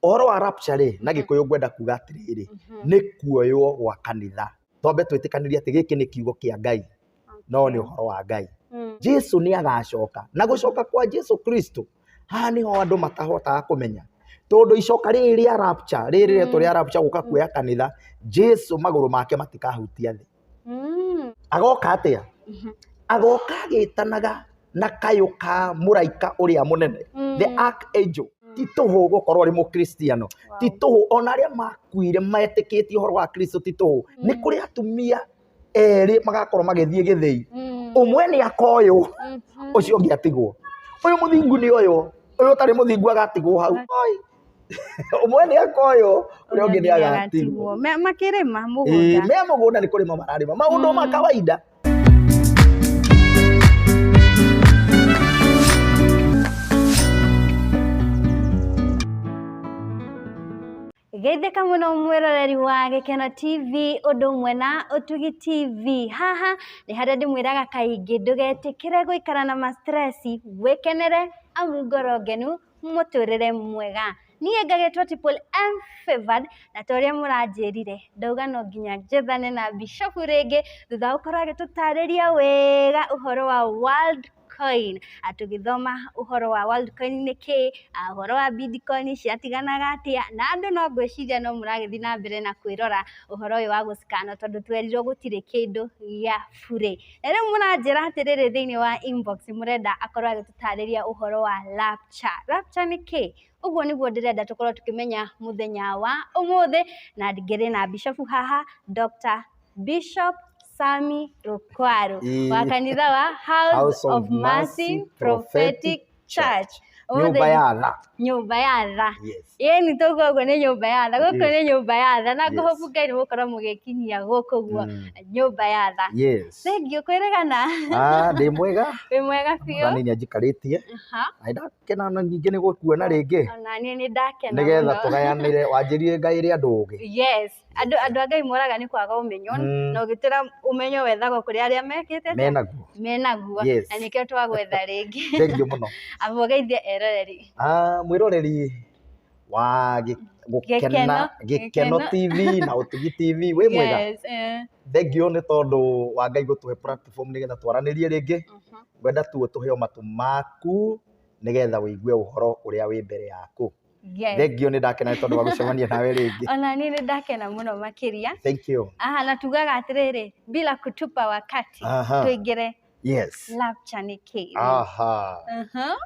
Ũhoro wa rapture rĩ, na Gĩkũyũ ngwenda kuga atĩrĩrĩ, nĩ kuoywo gwa kanitha. Twambe twĩtĩkanĩrie atĩ gĩkĩ nĩ kiugo kĩa Ngai, no nĩ ũhoro wa Ngai. Jesu nĩ agacoka, na gũcoka kwa Jesu Kristo, haha nĩho andũ matahotaga kũmenya. Tondũ icoka rĩrĩ rĩa rapture, rĩrĩ rĩretwo rĩa rapture gũka kuoya kanitha, Jesu magũrũ make matikahutia thĩ. Agoka atĩa? Agoka agĩtanaga na kayũ ka mũraika ũrĩa mũnene, the archangel. Ti tũhũ gũkorwo ũrĩ mũkristiano, ti tũhũ ona arĩa makuire metĩkĩtie ũhoro wa Kristo ti tũhũ. Nĩ kũrĩ atumia erĩ magakorwo magĩthiĩ gĩthĩi, ũmwe nĩ akoywo, ũcio ũngĩ atigwo. Ũyũ mũthingu nĩ oywo, ũyũ ũtarĩ mũthingu agatigwo hau. Oi. Ũmwe nĩ akoywo, ũrĩa ũngĩ nĩ agatigwo. Makĩrĩma Ĩĩ, mũgũnda. me mũgũnda nĩ kũrĩma mararĩma maũndũ ma kawaida. Geithĩka mũno mwĩroreri wa Gĩkeno TV ũndũ ũmwe na Ũtugi TV. Haha nĩ harĩa ndĩmwĩraga kaingĩ ndũgetĩkĩre gũikara na ma stress, wĩkenere amu ngoro ngenu mũtũrĩre mwega. Niĩ ngagĩtwo Triple M Favored na ta ũrĩa mũranjĩrire ndauga no nginya njethane na Bishop rĩngĩ thutha wa gũkorwo agĩtũtarĩria wega ũhoro wa World Coin. Tũgĩthoma ũhoro wa World Coin nĩ kĩĩ, ũhoro wa Bitcoin ciatiganaga atĩa, na andũ no ngwĩciria no mũragĩthiĩ na mbere na kwĩrora ũhoro ũyũ wa gũscan tondũ twerirwo gũtirĩ kĩndũ gĩa burĩ. Na rĩu mũranjĩra atĩrĩrĩ thĩinĩ wa inbox mũrenda akorwo agĩtũtarĩria ũhoro wa rapture. Rapture nĩ kĩĩ? Ũguo nĩguo ndĩrenda tũkorwo tũkĩmenya mũthenya wa ũmũthĩ, na ngĩrĩ na Bishop haha, Dr. Bishop Sami Rukwaru wa kanitha wa House of Mercy Prophetic Church. Nyũmba ya tha. Nyũmba ya tha. Yes. Ĩni tũguo ũguo nĩ nyũmba ya tha. Gũkũ nĩ nyũmba ya tha. Na ngũhopu Ngai nĩ mũgũkorwo mũgĩkinyia gũkũ ũguo nyũmba ya tha. Yes. Thengiũ kwĩrĩgana. Ah, ndĩ mwega. Wĩ mwega biũ. Mwathani nĩ anjikarĩtie. Na ndakena na ningĩ nĩ gũkuona rĩngĩ. Ona niĩ nĩ ndakena Nĩgetha mũno. tũgayanĩre wanjĩrire ngaĩre andũ ũgĩ. Yes. Andũ andũ a Ngai moraga nĩ kwaga ũmenyo na ũgĩtĩra ũmenyo wethagwo kũrĩ arĩa mekĩte atĩa? Menaguo. Menaguo. Yes. Na nĩkĩo twagwetha rĩngĩ. Thengiũ mũno. Amba ũgeithie eroreri. Ah, mwĩroreri wa gũkena Gĩkeno Gĩkeno. TV na Ũtugi TV wĩ mwega. Yes, eh. Thengiũ nĩ tondũ wa Ngai gũtũhe platform nĩgetha twaranĩrie rĩngĩ. Ngwenda tu ũtũhe o matũ maku nĩgetha ũigue ũhoro ũrĩa wĩ mbere yaku. Yes. Thengiũ nĩ ndakena nĩ tondũ wa gũcemania nawe rĩngĩ. Ona niĩ nĩ ndakena mũno makĩria. Thank you. Aha, na tugaga atĩrĩrĩ, bila kutupa wakati tũingĩre Yes. rapture nĩ kĩĩ? Aha. Aha.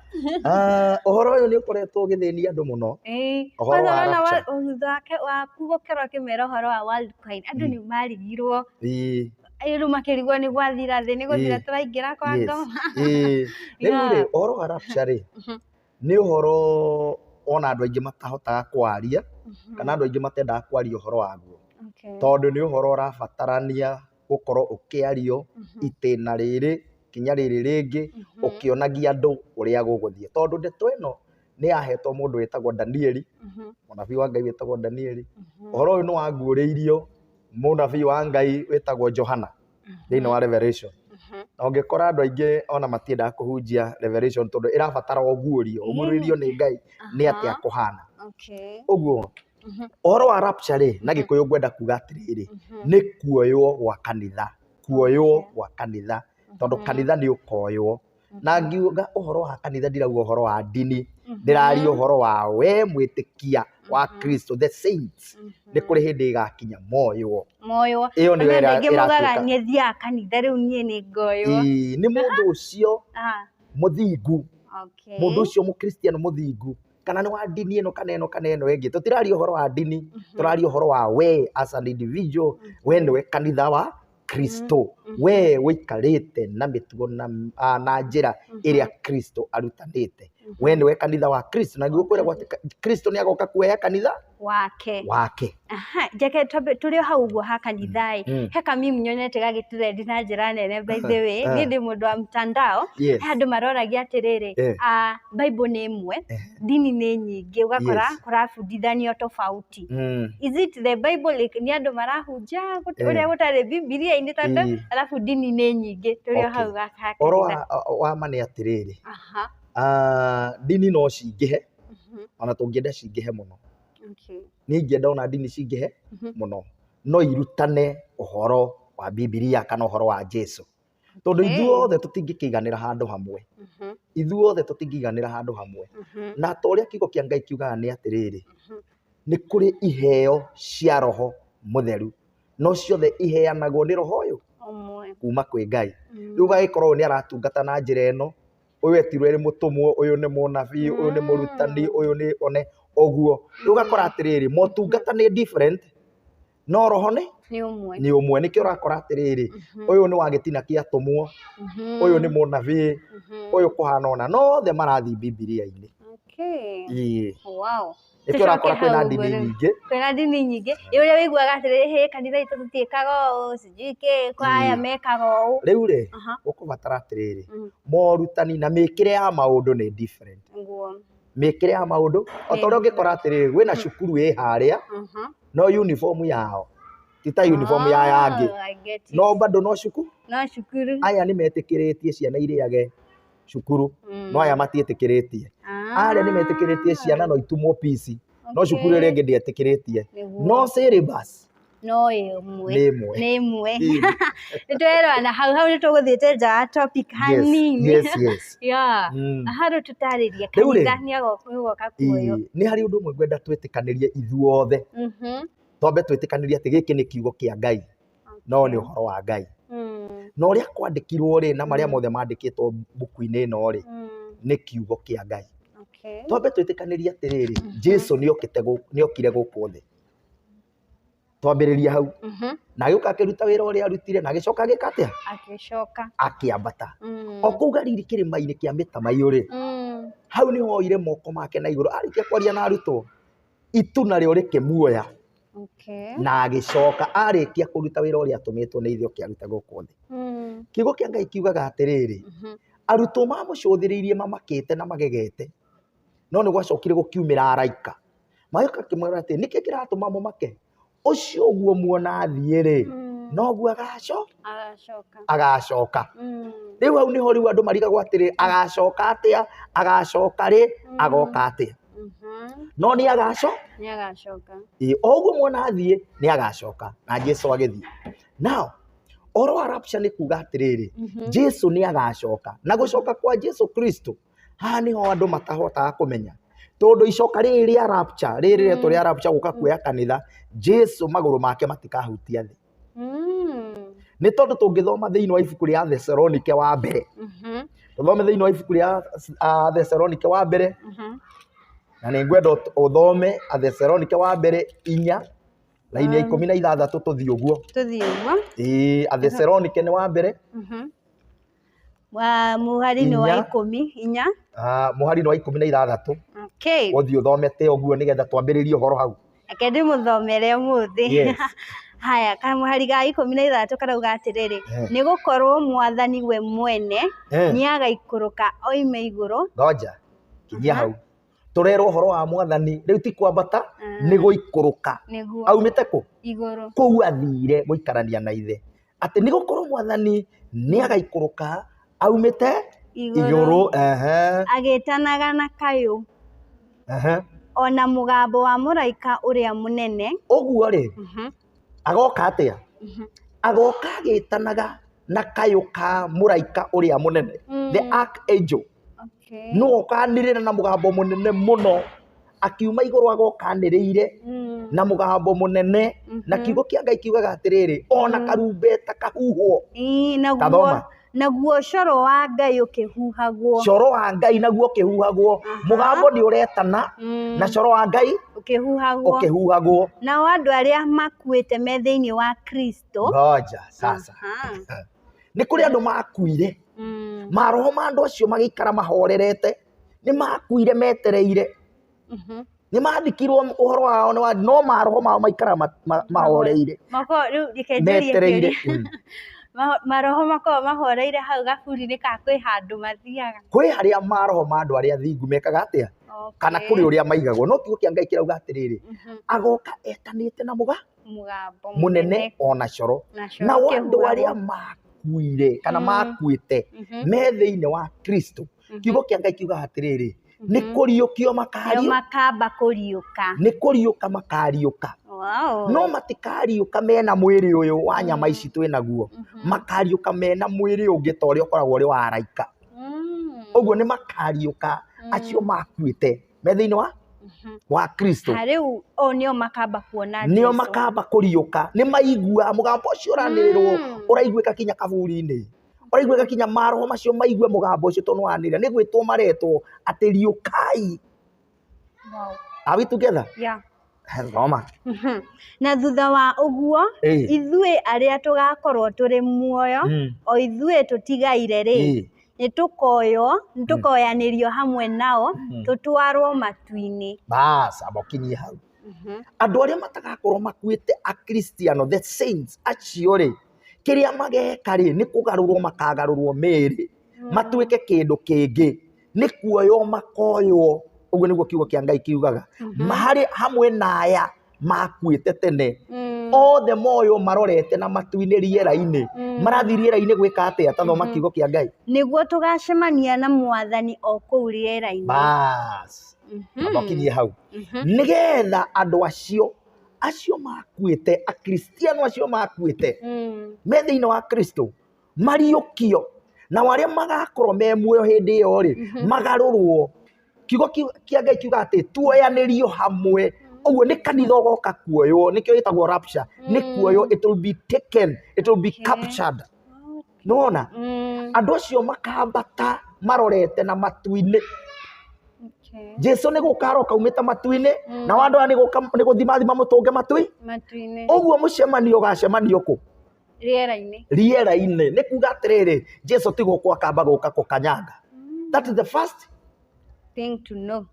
Ah, ũhoro ũyũ nĩ ũkoretwo ũgĩthĩnia andũ mũno. Ĩĩ. Ũhoro Kwanza wa ũrona rapture. thutha wake waku gũkorwo akĩmera ũhoro wa World Coin, andũ nĩ marigirwo. Rĩu makĩrigwo nĩ gwathira thĩ, nĩ gũthira tũraingĩra kwa ngoma. Rĩu rĩ, ũhoro wa rapture rĩ, nĩ ũhoro ona andũ aingĩ matahotaga kwaria, kana andũ aingĩ matendaga kwaria ũhoro waguo. Tondũ nĩ ũhoro ũrabatarania gũkorwo ũkĩario itĩna rĩrĩ kinya rĩrĩ rĩngĩ, ũkĩonagia andũ ũrĩa gũgũthiĩ. Tondũ ndeto ĩno nĩ yahetwo mũndũ wĩtagwo Danieli, mũnabii wa Ngai wĩtagwo Danieli. Ũhoro ũyũ nĩ waguũrĩirio mũnabii wa Ngai wĩtagwo Johana thĩinĩ wa Revelation. Na ũngĩkora andũ aingĩ ona matiendaga kũhunjia Revelation tondũ ĩrabatara ũguũrio, ũguũrĩrio nĩ Ngai nĩ atĩa kũhana. Ũguo ũhoro wa rapture rĩ, na Gĩkũyũ ngwenda kuga atĩrĩrĩ, nĩ kuoywo gwa kanitha, kuoywo gwa kanitha, tondũ kanitha nĩ ũkoywo. Na ngiuga ũhoro wa kanitha ndirauga ũhoro wa ndini, ndĩraria ũhoro wa we mwĩtĩkia wa Kristo, the saints. Nĩ kũrĩ hĩndĩ ĩgakinya moywo. Moywo. Ĩyo nĩyo Ona andũ aingĩ maugaga ĩratuĩka. niĩ thiaga kanitha rĩu niĩ nĩ ngoywo. Ĩĩ, nĩ mũndũ ũcio mũthingu, mũndũ ũcio mũkristiano mũthingu, kana nĩ wa ndini ĩno kana ĩno kana ĩno ĩngĩ. Tũtiraria ũhoro wa ndini, tũraria ũhoro wa we as an individual, we nĩwe kanitha wa Kristo, we ũikarĩte na mĩtugo na njĩra ĩrĩa Kristo arutanĩte. We nĩwe kanitha wa Kristo, na nĩguo kwĩragwo atĩ Kristo nĩ agoka kuoya kanitha wake. Wake. Aha, njeke twambe tũrĩ o hau ũguo ha kanitha ĩ, he kamimu nyonete gagĩtrendi na njĩra nene by the way, niĩ ndĩ mũndũ wa mtandao, he andũ maroragia atĩrĩrĩ, Bible nĩ ĩmwe, ndini nĩ nyingĩ, ũgakora kũrabundithanio tofauti. Is it the Bible like nĩ andũ marahunjia ũrĩa gũtarĩ Bibilia-inĩ tondũ arabu ndini nĩ nyingĩ tũrĩ o hau ha Ũhoro kanitha. wa ma nĩ atĩrĩrĩ, ndini no cingĩhe, ona tũngĩenda cingĩhe mũno. Niĩ ingĩenda ona ndini cingĩhe mũno no irutane ũhoro wa Bibilia kana ũhoro wa Jesu, tondũ ithuothe tũtingĩkĩiganĩra handũ hamwe. Ithuothe tũtingĩiganĩra handũ hamwe. Na ta ũrĩa kiugo kĩa Ngai kiugaga nĩ atĩrĩrĩ, nĩ kũrĩ iheo cia Roho Mũtheru, no ciothe iheanagwo nĩ Roho ũyũ kuma kwĩ Ngai. Rĩu ũgagĩkorwo ũyũ nĩ aratungata na njĩra ĩno, ũyũ etirwo arĩ mũtũmwo, ũyũ nĩ mũnabii, ũyũ nĩ mũrutani, ũyũ nĩ one ũguo. Rĩu ũgakora atĩrĩrĩ, motungata nĩ different, no Roho nĩ nĩ ũmwe. Nĩkĩo ũrakora atĩrĩrĩ, ũyũ nĩ wa gĩtina kĩa atũmwo, ũyũ nĩ mũnabii, ũyũ kũhana ũna, no othe marathiĩ Bibilia-inĩ. Ĩĩ. Nĩkĩo ũrakora kwĩna ndini nyingĩ. Kwĩna ndini nyingĩ. Ĩ ũrĩa ũiguaga atĩrĩrĩ, hĩ kanitha itũ tũtiĩkaga ũũ, sijui kĩ, kwa aya mekaga ũũ. Rĩu rĩ, ũkũbatara atĩrĩrĩ, morutani na mĩkĩre ya maũndũ nĩ different. Mĩkĩre ya maũndũ, o ta ũrĩa ũngĩkora atĩrĩrĩ, kwĩna cukuru ĩ harĩa, no uniform yao ti ta uniform ya aya angĩ. No bado no cukuru. No cukuru. Aya nĩ metĩkĩrĩtie ciana irĩage cukuru, no aya matiĩtĩkĩrĩtie. Arĩa nĩ metĩkĩrĩtie ciana no itumwo pici, no cukuru ĩrĩa ĩngĩ ndĩetĩkĩrĩtie. No syllabus no ĩmwe. Nĩ ĩmwe. Nĩ ĩmwe. Nĩ twerwo hau hau nĩ tũgũthiĩte nja wa topic hanini. Yes, yes. Yeah. Haha rĩu tũtarĩrie kanitha nĩ agoka kuoywo. Nĩ harĩ ũndũ ũmwe ngwenda twĩtĩkanĩrie ithuothe. Twambe twĩtĩkanĩrie atĩ gĩkĩ nĩ kiugo kĩa Ngai, no nĩ ũhoro wa Ngai. Na ũrĩa kwandĩkirwo rĩ, na marĩa mothe mandĩkĩtwo mbuku-inĩ ĩno rĩ, nĩ kiugo kĩa Ngai. Twambe twĩtĩkanĩrie atĩrĩrĩ, Jesu nĩokire gũkũ thĩ. Twambĩrĩria hau. Na agĩũka akĩruta wĩra ũrĩa arutire, na agĩcoka agĩka atĩa? Agĩcoka. Akĩambata. O kũu Galili kĩrĩma-inĩ kĩa mĩtamaiyũ rĩ, hau nĩho oire moko make na igũrũ, arĩkia kwaria na arutwo, itu narĩo rĩkĩmuoya. Na agĩcoka arĩkia kũruta wĩra ũrĩa atũmĩtwo nĩ ithe oke arute gũkũ thĩ. Kiugo kĩa Ngai kiugaga atĩrĩrĩ, arutwo mamũcũthĩrĩirie mamakĩte na magegete, no nĩ gwacokire gũkiumĩra araika. Magĩũka akĩmwĩra atĩrĩ, nĩkĩ kĩratũma mũmake? Ũcio ũguo muona athiĩ rĩ, noguo agacoka. Rĩu hau nĩho rĩu andũ marigagwo atĩrĩ, agacoka atĩa? Agacoka rĩ? Agoka atĩa? No nĩ agacoka. Nĩ agacoka. Ĩĩ, o ũguo muona athiĩ, nĩ agacoka. Na Jesu agĩthiĩ. Now, ũhoro wa rapture nĩ kuga atĩrĩrĩ, Jesu nĩ agacoka. Na gũcoka kwa Jesu Kristo, haha nĩho andũ matahotaga kũmenya. Tondũ icoka rĩrĩ rĩa rapture, rĩrĩ rĩretwo rĩa rapture gũka kuoya kanitha, Jesu magũrũ make matikahutia thĩ. Nĩ tondũ tũngĩthoma thĩinĩ wa ibuku rĩa Thesalonike wa mbere, tũthome thĩinĩ wa ibuku rĩa Thesalonike wa mbere, na nĩ ngwenda ũthome Thesalonike wa mbere 4 raini ya 16 tũthiĩ ũguo. Tũthiĩ ũguo. Ĩĩ, Thesalonike nĩ wa mbere. Wa mũhari nĩ wa 14. Mũhari nĩ wa 16. Ũthiĩ ũthomete ũguo nĩgetha twambĩrĩrie ũhoro hau. Reke ndĩmũthomere ũmũthĩ. Yes. Haya, kamũhari ga 16 karauga atĩrĩrĩ, nĩ gũkorwo mwathani we mwene nĩ agaikũrũka oime igũrũ. Ngoja, kinyia hau. Tũrerwo ũhoro wa mwathani, rĩu ti kwambata, nĩ gũikũrũka. Aumĩte kũ? Igũrũ. Kũu athire gũikarania na ithe. Atĩ nĩ gũkorwo mwathani nĩ agaikũrũka aumĩte igũrũ. Agĩtanaga na kayũ. Ona mũgambo wa mũraika ũrĩa mũnene. Ũguo rĩ, agoka atĩa? Agoka agĩtanaga na kayũ ka mũraika ũrĩa mũnene, the archangel. No okanĩrĩra na mũgambo mũnene mũno, akiuma igũrũ agokanĩrĩire na mũgambo mũnene, na kiugo kĩa Ngai kiugaga atĩrĩrĩ, ona karumbeta kahuhwo. Kathoma. Naguo coro wa Ngai ũkĩhuhagwo. Coro wa Ngai naguo ũkĩhuhagwo. Mũgambo nĩ ũretana, na coro wa Ngai ũkĩhuhagwo. Ũkĩhuhagwo. Nao andũ arĩa makuĩte me thĩinĩ wa Kristo. Ngoja sasa. Nĩ kũrĩ andũ makuire. Maroho ma andũ acio magĩikara mahorerete. Nĩ makuire metereire. Nĩ mathikirwo ũhoro wao nĩ wa, no maroho mao maikara mahoreire. Mako, rĩu reke njũrie Metereire. kĩũria. Maroho makoragwo mahoreire hau gaburi-inĩ ka kwĩ handũ mathiaga. Kwĩ harĩa maroho ma andũ arĩa athingu mekaga atĩa? Kana kũrĩ ũrĩa maigagwo. No kiugo kĩa Ngai kĩrauga atĩrĩrĩ, agoka etanĩte na Mũgambo mũnene mũnene. ona coro. Na coro Nao andũ ũkĩhuhagwo. arĩa makuire kana makuĩte me thĩinĩ wa Kristo. Kiugo kĩa Ngai kiugaga atĩrĩrĩ, Nĩ kũriũkio Nĩo makariũ makamba kũriũka. Nĩ kũriũka makariũka. No matikariũka mena mwĩrĩ ũyũ wa nyama ici twĩ naguo. Makariũka mena mwĩrĩ ũngĩ ta ũrĩa ũkoragwo ũrĩ wa araika. Ũguo nĩ makariũka acio makuĩte me thĩinĩ wa wa Kristo. Ha rĩu o nĩo makamba kuona Nĩo Jesũ. Makamba kũriũka. Nĩ maiguaga mũgambo ũcio ũranĩrĩrwo, ũraiguĩka kinya kaburi-inĩ, ũraiguĩka kinya maroho macio maigue mũgambo ũcio tondũ nĩwanĩrĩra, nĩ gwĩtwo maretwo atĩ riũkai. Are we together? Yeah. Thoma. Na thutha wa ũguo, ithuĩ arĩa tũgakorwo tũrĩ muoyo, o ithuĩ tũtigaire rĩ, nĩ tũkoywo, nĩ tũkoyanĩrio hamwe nao, tũtwarwo matu-inĩ. Bas, amba ũkinyie hau. Andũ arĩa matagakorwo makuĩte, akristiano, the saints acio rĩ, kĩrĩa mageka rĩ, nĩ kũgarũrwo makagarũrwo mĩĩrĩ matuĩke kĩndũ kĩngĩ, nĩ kuoywo makoywo. Ũguo nĩguo kiugo kĩa Ngai kiugaga. Marĩ hamwe na aya makuĩte tene, othe moywo marorete na matu-inĩ, rĩera-inĩ. Marathiĩ rĩera-inĩ gwĩka atĩa? Ta thoma kiugo kĩa Ngai. Nĩguo tũgacemania na Mwathani o kũu rĩera-inĩ. Bas, amba ũkinyie hau. Nĩgetha andũ acio makuĩte, akristiano acio makuĩte me thĩinĩ wa Kristo mariũkio, nao arĩa magakorwo me muoyo hĩndĩ ĩyo rĩ, magarũrwo. Kiugo kĩa Ngai kiuga atĩ tuoyanĩrio hamwe. Ũguo nĩ kanitha ũgoka kuoywo, nĩkĩo ĩtagwo rapture. Nĩ kuoywo, it will be taken, it will be captured. Nĩwona? Andũ acio makambata marorete na matu-inĩ. Jesu nĩ gũka aroka aumĩte matu-inĩ, nao andũ aya nĩ gũka, nĩ gũthiĩ mathiĩ mamũtũnge matui Matu-inĩ. Ũguo mũcemanio ũgacemanio kũ? Rĩera-inĩ. Rĩera-inĩ. Nĩ kuga atĩrĩrĩ, Jesu ti gũkũ akamba gũka kũkanyanga. That is the first thing to know.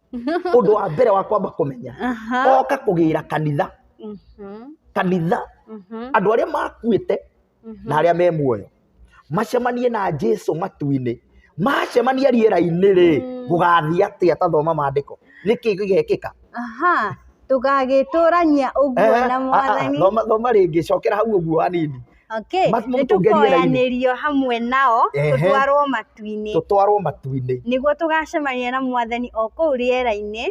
Ũndũ wa mbere wa kwamba kũmenya, oka kũgĩra kanitha. Kanitha, andũ arĩa makuĩte na arĩa me muoyo macemanie na Jesu matu-inĩ. Macemania rĩera-inĩ rĩ, gũgathiĩ atĩa? Ta thoma maandĩko, nĩkĩ gĩgekĩka? Aha, tũgagĩtũrania ũguo na Mwathani. Thoma, thoma rĩngĩ, cokera hau ũguo hanini. Okay, nĩ Mamũtũnge rĩera-inĩ. Tũkoyanĩrio hamwe nao, tũtwarwo matu-inĩ. Tũtwarwo matu-inĩ. Nĩguo tũgacemania na Mwathani o kũu rĩera-inĩ.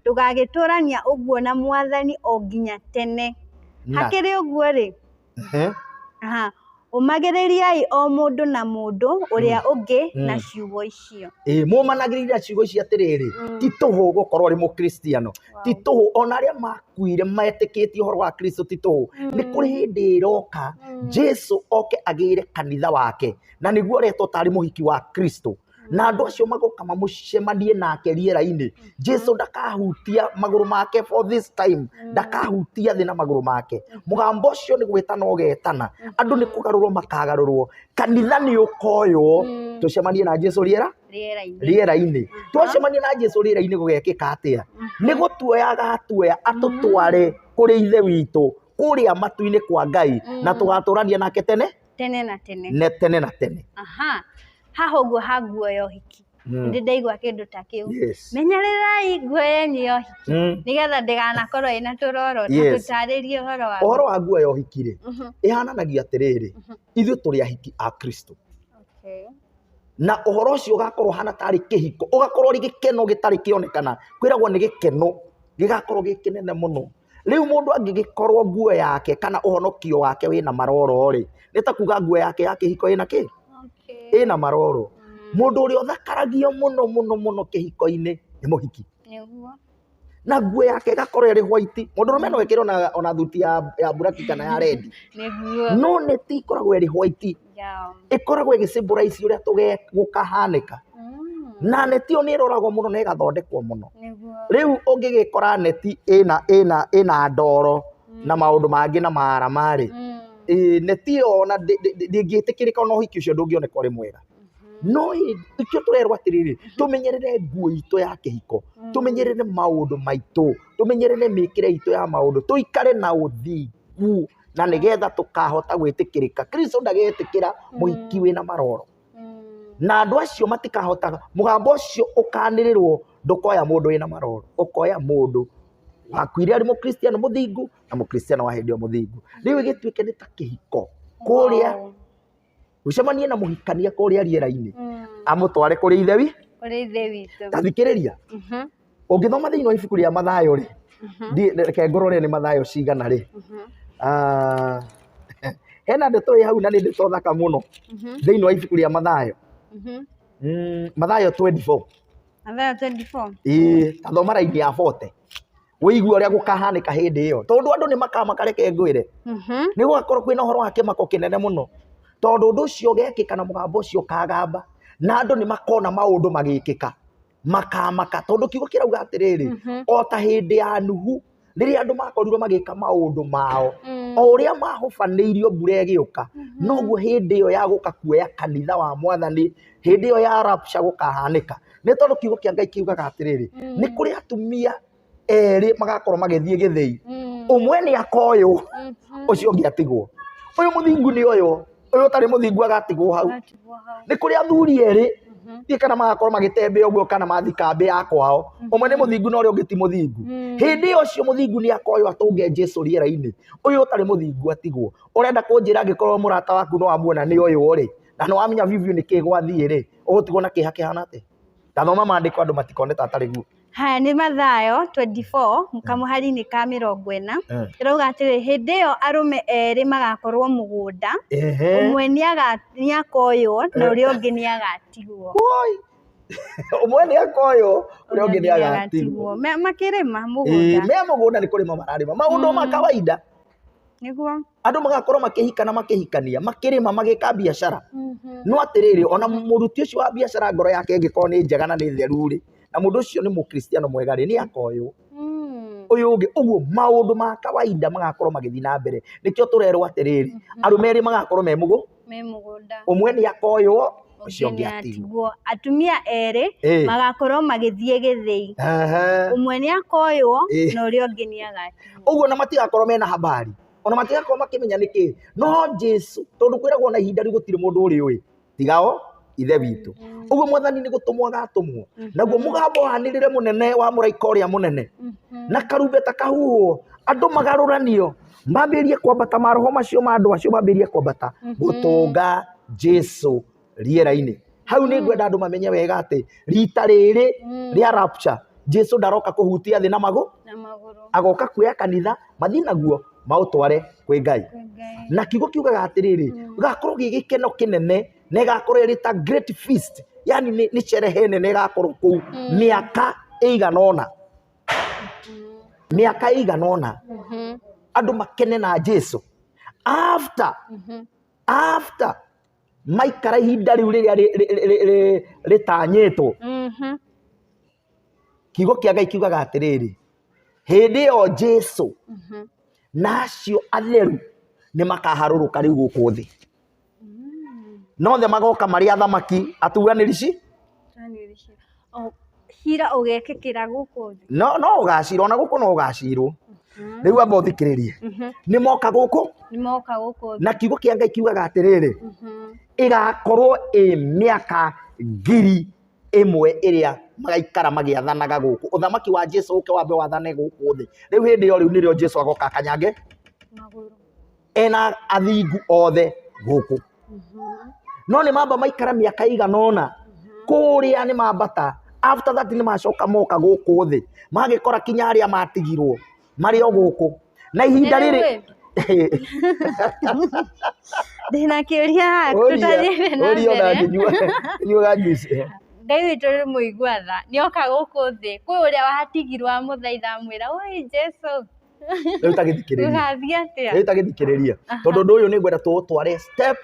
Tũgagĩtũrania ũguo na Mwathani o nginya tene. Hakĩrĩ ũguo rĩ, aha, ũmagĩrĩriai o mũndũ na mũndũ ũrĩa ũngĩ na ciugo icio. Ĩ, mũmanagĩrĩria ciugo ici atĩrĩrĩ, ti tũhũ gũkorwo ũrĩ mũkristiano, ti tũhũ. Ona arĩa makuire metĩkĩtie ũhoro wa Kristo ti tũhũ. Nĩ kũrĩ hĩndĩ ĩroka Jesu oke agĩre kanitha wake, na nĩguo ũretwo tarĩ mũhiki wa Kristo, na andũ acio magoka mamũcemanie nake rĩera-inĩ. Jesu ndakahutia magũrũ make for this time, ndakahutia thĩ na magũrũ make. Mũgambo ũcio nĩ gwĩtana ũgetana, andũ nĩ kũgarũrwo makagarũrwo, kanitha nĩ ũkoywo, tũcemanie na Jesu rĩera rĩera-inĩ. Rĩera-inĩ. Twacemania na Jesu rĩera-inĩ, gũgekĩka atĩa? Nĩ gũtuoya agatuoya atũtware kũrĩ Ithe witũ kũrĩa matu-inĩ kwa Ngai, na tũgatũrania nake tene tene na tene. Ne tene na tene. Aha, haha ũguo ha nguo ya ũhiki, ndĩ ndaigua kĩndũ ta kĩu. Menyererai nguo yenyu ya ũhiki, nĩgetha ndĩganakorwo ĩna tũroro. Ta tũtarĩrie ũhoro wa Ũhoro wa nguo ya ũhiki rĩ, ĩhananagia atĩrĩrĩ, ithuĩ tũrĩ ahiki a Kristo. Na ũhoro ũcio ũgakorwo ũhana tarĩ kĩhiko, ũgakorwo ũrĩ gĩkeno gĩtarĩ kĩonekana. Kwĩragwo nĩ gĩkeno gĩgakorwo gĩ kĩnene mũno. Rĩu mũndũ angĩgĩkorwo nguo yake kana ũhonokio wake wĩna maroro rĩ, nĩ ta kuga nguo yake ya kĩhiko ĩna kĩ? Ĩna maroro. Mũndũ ũrĩa ũthakaragio mũno mũno mũno kĩhiko-inĩ nĩ mũhiki. Na nguo yake ĩgakorwo ĩrĩ white. Mũndũrũme no ekĩre ona thuti ya black kana ya red. No neti ĩkoragwo ĩrĩ white. Ĩkoragwo ĩgĩ symbolize ũrĩa gũkahanĩka. Na neti ĩyo nĩ ĩroragwo mũno na ĩgathondekwo mũno. Rĩu ũngĩgĩkora neti ĩna ndoro na maũndũ mangĩ na marama rĩ, neti ĩyo ona ndĩngĩtĩkĩrĩka, ona ũhiki ũcio ndũngĩoneka ũrĩ mwega. No ikĩo tũrerwo atĩrĩrĩ, tũmenyerere nguo itũ ya kĩhiko, tũmenyerere maũndũ maitũ, tũmenyerere mĩkĩre itũ ya maũndũ, tũikare na ũthingu, na nĩgetha tũkahota gwĩtĩkĩrĩka. Kristo ndagetĩkĩra mũhiki wĩna maroro. Na andũ acio matikahota, mũgambo ũcio ũkanĩrĩrwo ndũkoya mũndũ wĩna maroro, ũkoya mũndũ wakuire arĩ mũkristiano mũthingu na mũkristiano wa hĩndĩ ĩyo mũthingu. Rĩu ĩgĩtuĩke nĩ ta kĩhiko kũrĩa, ũcemanie na mũhikania kũrĩa rĩera-inĩ, amũtware kũrĩ ithe wi Kũrĩ Kũrĩ ithe witũ. Ta thikĩrĩria, ũngĩthoma thĩinĩ wa ibuku rĩa Mathayo rĩ, reke ngũrore nĩ Mathayo cigana rĩ. Ah, hena ndeto ĩ hau na nĩ ndeto thaka mũno thĩinĩ wa ibuku rĩa Mathayo. Mathayo 24. Mathayo 24. Ĩĩ, ta thoma raini ya 40. Wĩigue ũrĩa gũkahanĩka hĩndĩ ĩyo. Tondũ andũ nĩ makamaka, reke ngwĩre. Nĩ gũgakorwo kwĩna ũhoro wa kĩmako kĩnene mũno. Tondũ ũndũ ũcio ũgekĩka na mũgambo ũcio ũkagamba. Na andũ nĩ makona maũndũ magĩkĩka. Makamaka. Tondũ kiugo kĩrauga atĩrĩrĩ, o ta hĩndĩ ya Nuhu, rĩrĩa andũ makorirwo magĩka maũndũ mao, o ũrĩa mahobanĩirio mbura ĩgĩũka, noguo hĩndĩ ĩyo ya gũka kuoya kanitha wa mwathani, hĩndĩ ĩyo ya rapture gũkahanĩka. Nĩ tondũ kiugo kĩa Ngai kiugaga atĩrĩrĩ, nĩ kũrĩ atumia erĩ magakorwo magĩthiĩ gĩthĩi, ũmwe nĩ akoywo, ũcio ũngĩ atigwo. Ũyũ mũthingu nĩ oywo, ũyũ ũtarĩ mũthingu agatigwo hau. Nĩ kũrĩ athuri erĩ, ndiũĩ kana magakorwo magĩtembea ũguo kana mathiĩ kambĩ ya kwao, ũmwe nĩ mũthingu na ũrĩa ũngĩ ti mũthingu. Hĩndĩ ĩyo ũcio mũthingu nĩ akoywo atũnge Jesu rĩera-inĩ, ũyũ ũtarĩ mũthingu atigwo. Ũrenda kũnjĩra angĩkorwo mũrata waku nĩ wamuona nĩ oywo rĩ, na nĩ wamenya biũ biũ nĩkĩ gwathiĩ rĩ, ũgũtigwo na kĩeha kĩhana atĩa? Tathoma maandĩko andũ matikone ta atarĩ guo. Haya nĩ Mathayo 24 kamũhari-inĩ ka 40 ĩrauga atĩrĩ, hĩndĩ ĩyo arũme erĩ magakorwo mũgũnda, ũmwe nĩ akoywo na ũrĩa ũngĩ nĩ agatigwo. Ũmwe nĩ akoywo, ũrĩa ũngĩ nĩ agatigwo. Makĩrĩma mũgũnda. Me mũgũnda nĩ kũrĩma mararĩma maũndũ ma kawaida. Nĩguo. Andũ magakorwo makĩhika na makĩhikania, makĩrĩma, magĩka biacara. No atĩrĩrĩ, ona mũruti ũcio wa biacara ngoro yake ĩngĩkorwo nĩ njega na nĩ theru rĩ, na mũndũ ũcio nĩ mũkristiano mwega rĩ, nĩ akoywo. Ũyũ ũngĩ, ũguo maũndũ ma kawaida magakorwo magĩthiĩ na mbere. Nĩkĩo tũrerwo atĩrĩrĩ, arũme erĩ magakorwo me mũgũnda. Ũmwe nĩ akoywo, ũcio ũngĩ atigwo. Atumia erĩ magakorwo magĩthiĩ gĩthĩi. Ũmwe nĩ akoywo na ũrĩa ũngĩ nĩ agatigwo. Ũguo na matigakorwo mena habari, ona matigakorwo makĩmenya nĩkĩ. No Jesu, tondũ kwĩragwo na ihinda rĩu gũtirĩ mũndũ ũrĩ ũĩ, tigao ithe witũ. Ũguo mwathani nĩ gũtũmwo agatũmwo. Naguo mũgambo wanĩrĩre mũnene wa mũraika ũrĩa mũnene. Na karumbeta kahuhwo, andũ magarũranio, mambĩrĩrie kwambata, maroho macio ma andũ acio mambĩrĩrie kwambata gũtũnga Jesu rĩera-inĩ. Hau nĩ ngwenda andũ mamenye wega atĩ rita rĩrĩ rĩa rapture, Jesu ndaroka kũhutia thĩ na magũrũ, agoka kuoya kanitha mathiĩ naguo maũtware kwĩ Ngai. Na kiugo kiugaga atĩrĩrĩ, gĩgakorwo gĩ gĩkeno kĩnene na ĩgakorwo ĩrĩ ta great feast, yani nĩ sherehe nene ĩgakorwo kũu mĩaka ĩigana ũna. Mĩaka ĩigana ũna andũ makene na Jesu. After after maikara ihinda rĩu rĩrĩa rĩtanyĩtwo, kiugo kĩa Ngai kiugaga atĩrĩrĩ, hĩndĩ ĩyo Jesu na acio atheru nĩ makaharũrũka rĩu gũkũ thĩ. Nothe magoka marĩ athamaki atuanĩri ci Cira ũgekĩkĩra gũkũ thĩ. No, no ũgacirwo, ona gũkũ no ũgacirwo. Rĩu amba ũthikĩrĩrie. Nĩ moka gũkũ? Nĩ moka gũkũ thĩ. Na kiugo kĩa Ngai kiugaga atĩrĩrĩ, ĩgakorwo ĩ mĩaka 1000 ĩrĩa magaikara magĩathanaga gũkũ. Ũthamaki wa Jesu ũke wambe wathane gũkũ thĩ. Rĩu hĩndĩ ĩyo rĩu nĩrĩo Jesu agoka akanyange magũrũ. Ena athingu othe gũkũ. No nĩ mamba maikara mĩaka ĩigana ũna kũrĩa nĩ mambata, after that nĩ macoka moka gũkũ thĩ, magĩkora kinya arĩa matigirwo marĩ o gũkũ na ihinda rĩrĩ. Ndĩna kĩũria haha tũtathiĩte na Ũria ona mbere. ngĩnyuaga juice. Ngai witũ nĩ mũigua tha, nĩoka gũkũ thĩ, kwĩ ũrĩa watigirwo amũthaitha amwĩra, oi Jesu, Rĩu ta gĩthikĩrĩria. Gũgathiĩ atĩa? Rĩu ta gĩthikĩrĩria, tondũ ũndũ ũyũ nĩ ngwenda tũũtware step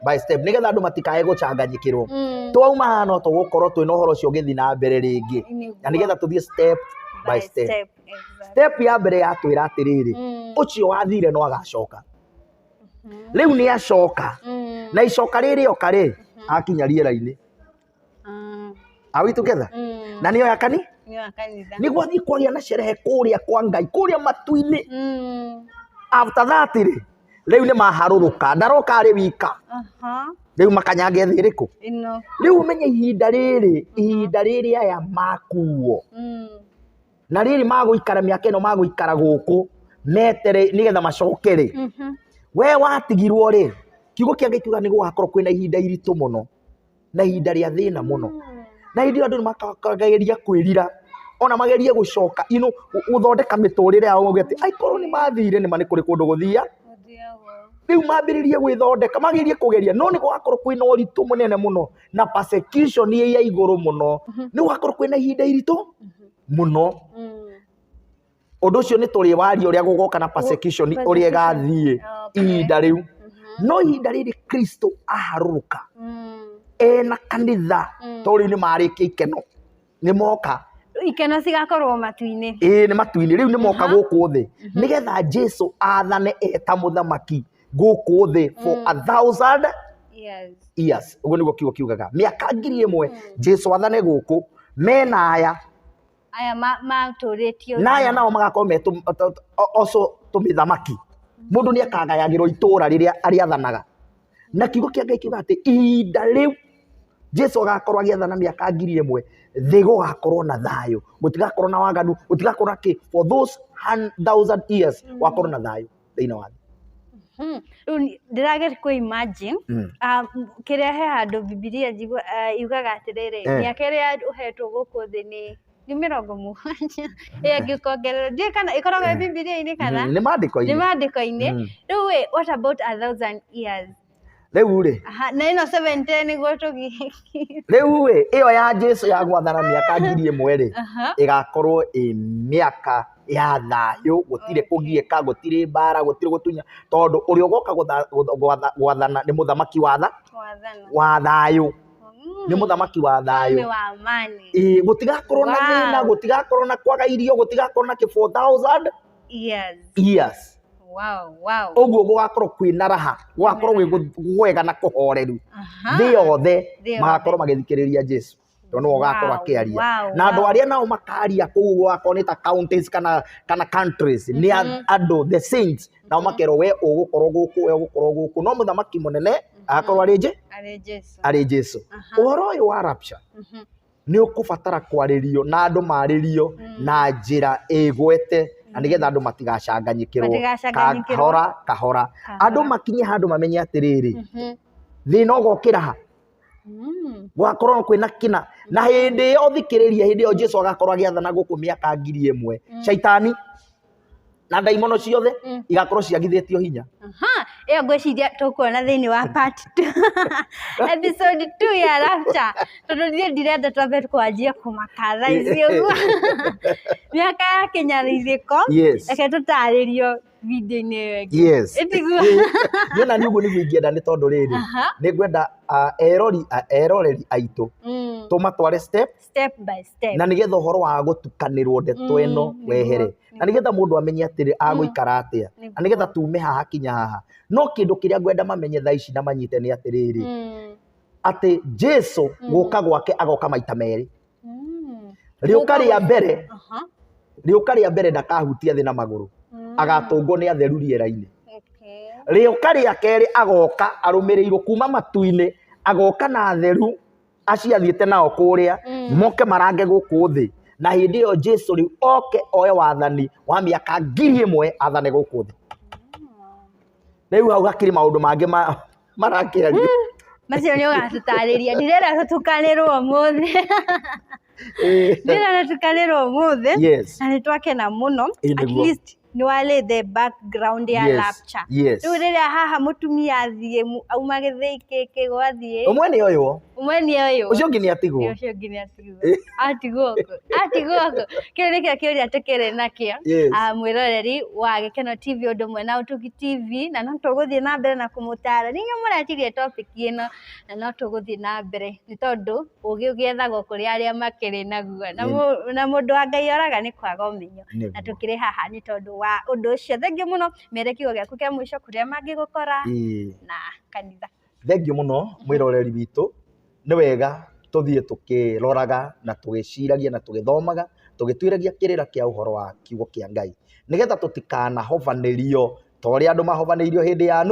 by step nĩgetha andũ matikae gũcanganyikĩrwo. Twauma haha no tũgũkorwo twĩna ũhoro ũcio ũgĩthiĩ na mbere rĩngĩ, na nĩgetha tũthiĩ step by step. Step, exactly. Step ya mbere yatwĩra atĩrĩrĩ, ũcio wathire no agacoka. Rĩu nĩ acoka, na icoka rĩrĩ oka rĩ, akinya rĩera-inĩ. Are we together? Na nĩyo ya kani? Nĩyo kanitha. Nĩguo athiĩ kwagĩa na sherehe kũrĩa kwa Ngai, kũrĩa matu-inĩ. After that rĩ, rĩu nĩ maharũrũka, ndaroka arĩ wika. Rĩu makanyange thĩ ĩrĩkũ? Ĩno. Rĩu ũmenye ihinda rĩrĩ, ihinda rĩrĩ aya makuo. Na rĩrĩ magũikara mĩaka ĩno magũikara gũkũ, metere nĩgetha macoke rĩ. We watigirwo rĩ, kiugo kĩa Ngai kiugaga nĩ gũgakorwo kwĩna ihinda iritũ mũno, na ihinda rĩa thĩna mũno. Na hĩndĩ ĩyo andũ nĩ makageria kwĩrira, ona magerie gũcoka, you know, gũthondeka mĩtũrĩre yao mauge atĩ aikorwo nĩ mathire nĩ ma nĩ kũrĩ kũndũ gũthia. Rĩu mambĩrĩrie gwĩthondeka, magerie kũgeria, no nĩ gũgakorwo kwĩna ũritũ mũnene mũno na persecution ĩ ya igũrũ mũno. Nĩ gũgakorwo kwĩna ihinda iritũ mũno. Ũndũ ũcio nĩ tũrĩ waria ũrĩa gũgoka na persecution ũrĩa ĩgathiĩ ihinda rĩu. No ihinda rĩrĩ Kristo aharũrũka ena kanitha, tondũ rĩu nĩ marĩkia ikeno, nĩ moka. Ikeno cigakorwo matu-inĩ. Ĩĩ nĩ matu-inĩ, rĩu nĩ moka gũkũ thĩ nĩgetha Jesu athane eta mũthamaki gũkũ thĩ for 1,000 years. Ũguo nĩguo kiugo kiugaga, mĩaka 1,000 Jesu athane gũkũ mena aya aya matũrĩtio na aya nao magakorwo me also tũmĩthamaki. Mũndũ nĩ akagayagĩrwo itũra rĩrĩa arĩathanaga, na kiugo kĩa Ngai kiugaga atĩ ihinda rĩu Jesu agakorwo agĩathana mĩaka 1,000, thĩ gũgakorwo na thayũ, gũtigakorwo na waganu, gũtigakorwo na kĩ, for those 1,000 years gũgakorwo na thayũ thĩinĩ wa thĩ. Rĩu ndĩrageria kũ imagine kĩrĩa he handũ Bibilia njigua yugaga atĩrĩrĩ, mĩaka ĩrĩa ũhetwo gũkũ thĩ nĩ 70 ĩyo ĩngĩkongererwo, ndiũĩ kana ĩkoragwo ĩ Bibilia-inĩ kana Nĩ maandĩko-inĩ. Nĩ maandĩko-inĩ. Rĩu ĩ, what about 1,000 years? Rĩu rĩ, Aha, na ĩno 70 nĩguo tũgĩ rĩu rĩ, ĩyo ya Jesu ya gwathana mĩaka 1,000 rĩ, ĩgakorwo ĩ mĩaka ya thayũ, gũtirĩ kũgiĩka, gũtirĩ mbara, gũtirĩ gũtunya, tondũ ũrĩa ũgoka gwathana nĩ mũthamaki wa tha, wa thayũ. Nĩ mũthamaki wa thayũ. Mfalme wa amani. Ĩĩ, gũtigakorwo na thĩna, gũtigakorwo na kwaga irio, gũtigakorwo na kĩ 4,000 years. Years. Wow, wow. Ũguo gũgakorwo kwĩna raha, gũgakorwo gwĩ gwega na kũhoreru. Thĩ yothe magakorwo magĩthikĩrĩria Jesu, tondũ nĩwe ũgakorwo akĩaria. Na andũ arĩa nao makaria kũu gũgakorwo nĩ ta counties kana countries, nĩ andũ the saints, nao makerwo we ũgũkorwo gũkũ, we ũgũkorwo gũkũ. No mũthamaki mũnene agakorwo arĩ Arĩ Jesu. Arĩ Jesu. Ũhoro ũyũ wa rapture nĩ ũkũbatara kwarĩrio na andũ marĩrio na njĩra ĩgwete, na nĩgetha andũ matigacanganyikĩrwo. Matigacanganyikĩrwo. Kahora kahora andũ makinye handũ mamenye atĩrĩrĩ, thĩna ũgokĩra ha, gwakorwo kwĩna kĩna, na hĩndĩ ĩyo thikĩrĩria, hĩndĩ ĩyo Jesu agakorwo agĩathana gũkũ mĩaka 1,000, caitani na ndaimono ciothe igakorwo ciagithĩtio hinya. Ĩyo ngwĩciria tũkuona thĩinĩ wa part 2, episode 2 ya rapture, tondũ niĩ ndirenda twambe kwanjia kũmaka thaa ici ũguo mĩaka ya kĩnyarirĩko. Reke tũtarĩrio video-inĩ ĩyo ĩngĩ. Ĩtiguo? Niĩ na niĩ ũguo nĩguo ingĩenda, nĩ tondũ rĩrĩ, nĩ ngwenda eroreri aitũ tũmatware step step by step, na nĩgetha ũhoro wa gũtukanĩrwo ndeto ĩno wehere, na nĩgetha mũndũ amenye atĩrĩ agũikara atĩa, na nĩgetha tume haha kinya haha. No kĩndũ kĩrĩa ngwenda mamenye thaa ici na manyite nĩ atĩrĩrĩ, atĩ Jesu gũka gwake agoka maita merĩ. Rĩũka rĩa mbere, rĩũka rĩa mbere ndakahutia thĩ na magũrũ, agatũngwo nĩ atheru rĩera-inĩ. Rĩũka rĩa kerĩ agoka arũmĩrĩirwo kuma matu-inĩ, agoka na atheru acio athiĩte nao kũrĩa, moke marange gũkũ thĩ, na hĩndĩ ĩyo Jesu rĩu oke oe wathani wa mĩaka 1,000 athane gũkũ thĩ. Rĩu hau hakĩrĩ maũndũ mangĩ marakĩario. Macio nĩ ũgatũtarĩria, ndirenda tũtukanĩrwo ũmũthĩ. Ndirenda tũtukanĩrwo ũmũthĩ. Na nĩ twakena mũno. At least nĩ wa lay the background ya rapture. Rĩu rĩrĩa haha mũtumia athiĩ auma gĩthĩi gĩkĩ gwathiĩ. Ũmwe nĩ ũyũ. Ũmwe nĩ ũyũ. Ũcio ũngĩ nĩ atigwo. Ũcio ũngĩ nĩ atigwo. Atigwo kũ? Atigwo kũ? Kĩu nĩkĩo kĩũria tũkĩrĩ nakĩo. Mwĩroreri wa Gĩkeno TV ũndũ ũmwe na Ũtugi TV, na no tũgũthiĩ na mbere na kũmũtara. Nĩ inyuĩ mũretirie topic ĩno, na no tũgũthiĩ na mbere nĩ tondũ ũgĩ ũgĩethagwo kũrĩ arĩa makĩrĩ naguo. Na mũndũ wa Ngai oraga nĩ kwaga ũmenyo. Na tũkĩrĩ haha nĩ tondũ wa ũndũ ũcio. Thengiũ mũno, mere kiugo gĩaku kĩa mũico kũrĩa mangĩgũkora na kanitha. Thengiũ mũno mwĩroreri witũ, nĩ wega tũthiĩ tũkĩroraga na tũgĩciragia na tũgĩthomaga tũgĩtuĩragia kĩrĩra kĩa ũhoro wa kiugo kĩa Ngai, nĩgetha tũtikanahobanĩrio ta ũrĩa andũ mahobanĩirio hĩndĩ ya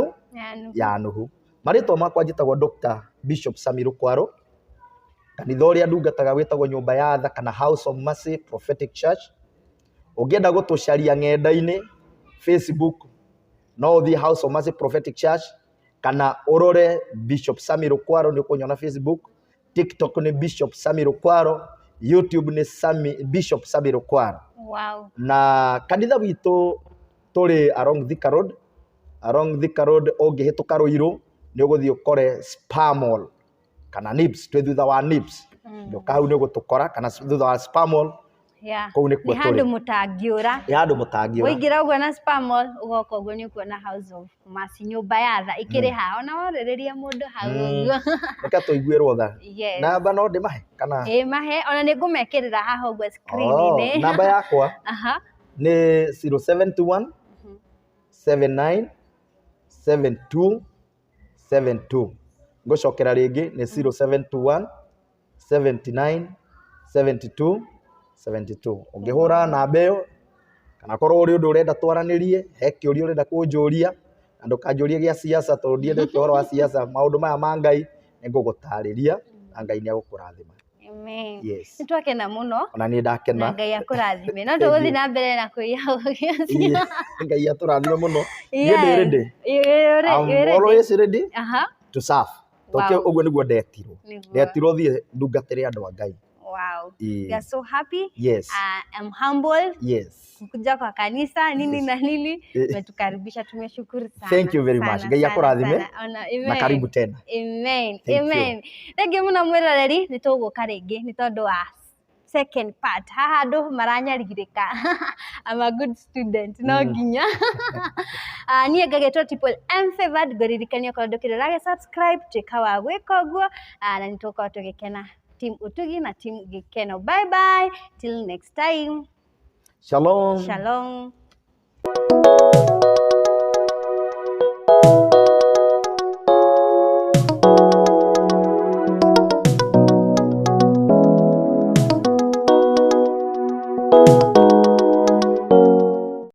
ya Nuhu. Marĩtwa makwa njĩtagwo Dr. Bishop Sammy Rukwaro. Kanitha ũrĩa ndungataga wĩtagwo Nyũmba ya Tha kana House of Mercy Prophetic Church. Ũngĩenda gũtũcaria ng'enda-inĩ Facebook, no ũthiĩ House of Mercy Prophetic Church kana ũrore Bishop Sammy Rukwaro, nĩ ũkũnyona Facebook. TikTok nĩ Bishop Sammy Rukwaro, YouTube nĩ Bishop Sammy Rukwaro. Wow. Na kanitha witũ tũrĩ along Thika Road, along Thika Road ũngĩhĩtũka Ruiru nĩ ũgũthiĩ ũkore Spar Mall kana Nips, twĩ thutha wa Nips. Ndũka hau nĩ ũgũtũkora kana thutha wa Spar Mall. Yeah. Kũu nĩkuo Nĩ handũ tũrĩ. Mũtangĩũra. Nĩ handũ mũtangĩũra. Waingĩra ũguo na Spar Mall ũgoka ũguo nĩ ũkuona House of Mercy, nyũmba ya tha ikĩrĩ haha, ona worĩrĩria mũndũ hau ũguo. Reke tũiguĩrwo tha. Yes. Namba no ndĩmahe kana? Ĩ, mahe, ona nĩ ngũmekĩrĩra haha ũguo Oh, screen-inĩ. namba yakwa nĩ 0721 79 72 72. Ngũcokera rĩngĩ, nĩ 0721 79 72 72. Ũngĩhũra namba ĩyo kana korwo ũrĩ ũndũ ũrenda twaranĩrie, he kĩũria ũrenda kũnjũria, na ndũkanjũrie gĩa siasa tondũ ndiendete ũhoro wa siasa, maũndũ maya ma Ngai nĩ ngũgũtarĩria na Ngai nĩ egũkũrathima. Amen. Yes. Nĩ twakena mũno. Ona niĩ ndakena. Na Ngai akũrathime. No Thank you. tũgũthiĩ na mbere na kwĩya ũgĩ ũcio. Ĩĩ, Ngai atũrathime mũno. Niĩ ndĩ ready. You're I'm ready. always ready to serve. Tondũ ũguo nĩguo ndetirwo. Ndetirwo thiĩ ndungatĩre andũ a Ngai. Wow. Ĩĩ. We are so happy. Yes. I'm humbled. Yes. Kuja kwa kanisa nini na nini, Eh. umetukaribisha, tumeshukuru sana. Thank you very much. Sana, Ngai sana, akũrathime. sana. Ona, amen. Na karibu tena. Amen. Thank you. Amen. Thank you mũno mwĩroreri, nĩ tũgũka rĩngĩ nĩ tondũ wa second part. Haha andũ maranyarirĩka. I'm a good student, no nginya. Ah, niĩ ngagĩtwo Triple M Favored, ngũririkania okorwo ndũkĩrĩ ũragĩ subscribe, tuĩka wa gwĩka ũguo. Ah, na nĩ tũgũkorwo tũgĩkena, team Utugi na team Gĩkeno. Bye bye till next time. Shalom. Shalom.